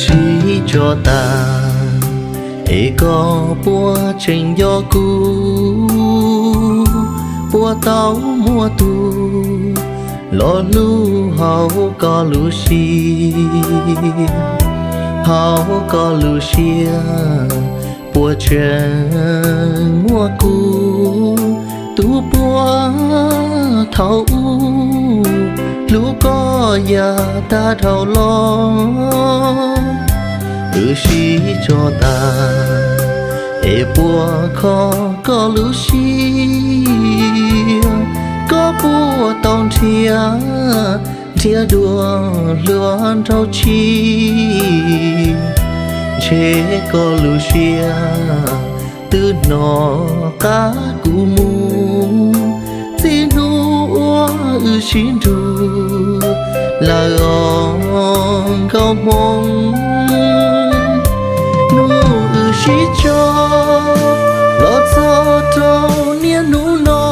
Sib tso tas es koj puas tseem nco kuv? Puas tau muaj tus los hlub hauv koj lub siab? Hauv koj lub siab puas tseem muaj kuv, tus puag thaum ub hlub koj yav tag dhau los? Wb sib tso tas es puas kho koj lub siab? Koj puas tau nrhiav, nrhiav dua hluas nraug tshis? Ntshe koj lub siab twb hnov qab kuv mus, txij hnub uas wb sib nrug lawm os nkauj Hmoob. Hnub wb sib tso los txog rau niaj hnub no,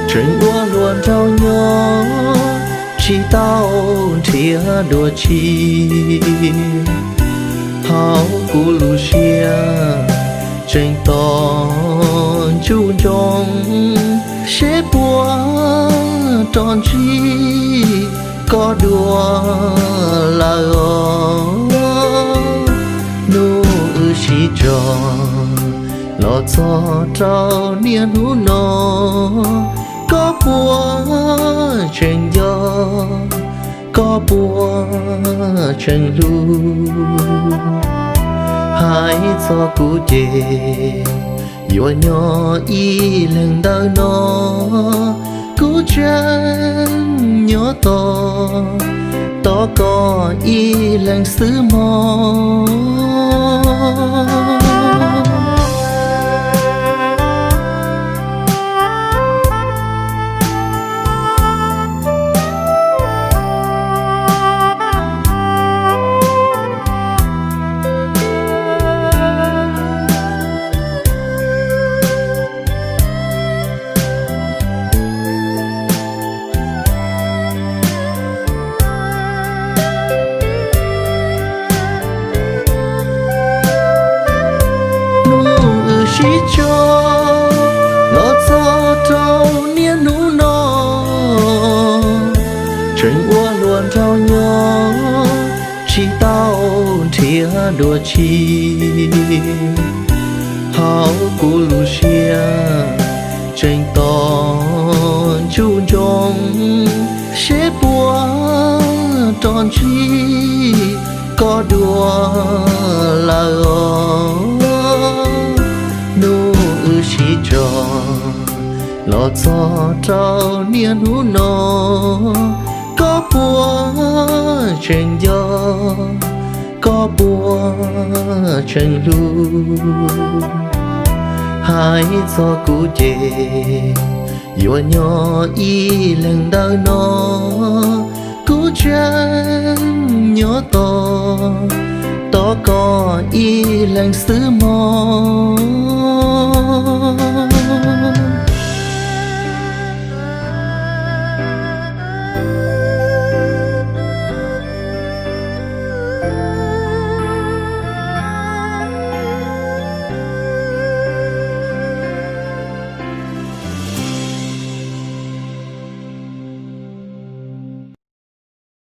tseem ua hluas nraug nyob tsis tau nrhiav dua tshis. Hauv kuv lub siab tseem tos ntsuj ntsoov seb puas rov ntsib koj dua lawm os. Hnub wb sib tso los txog rau niaj hnub no, koj puas tseem nco, koj puas tseem hlub? Hais txog kuv ces yuav nyob ib leeg ntawm no, kuv tseem nyob tos, tos koj ib leeg xwb mog. Hnub wb sib tso los txog rau niaj hnub no, tseem ua hluas nraug nyob tsis tau nrhiav dua tshis. Hauv kuv lub siab tseem tos ntsuj ntsoov seb puas rov ntsib koj dua lawm os. Hnub wb sib tso los txog rau niaj hnub no, koj puas tseem nco, koj puas tseem hlub? Hais txog kuv ces yuav nyob ib leeg ntawm no, kuv tseem nyob tos, tos koj ib leeg xwb mog.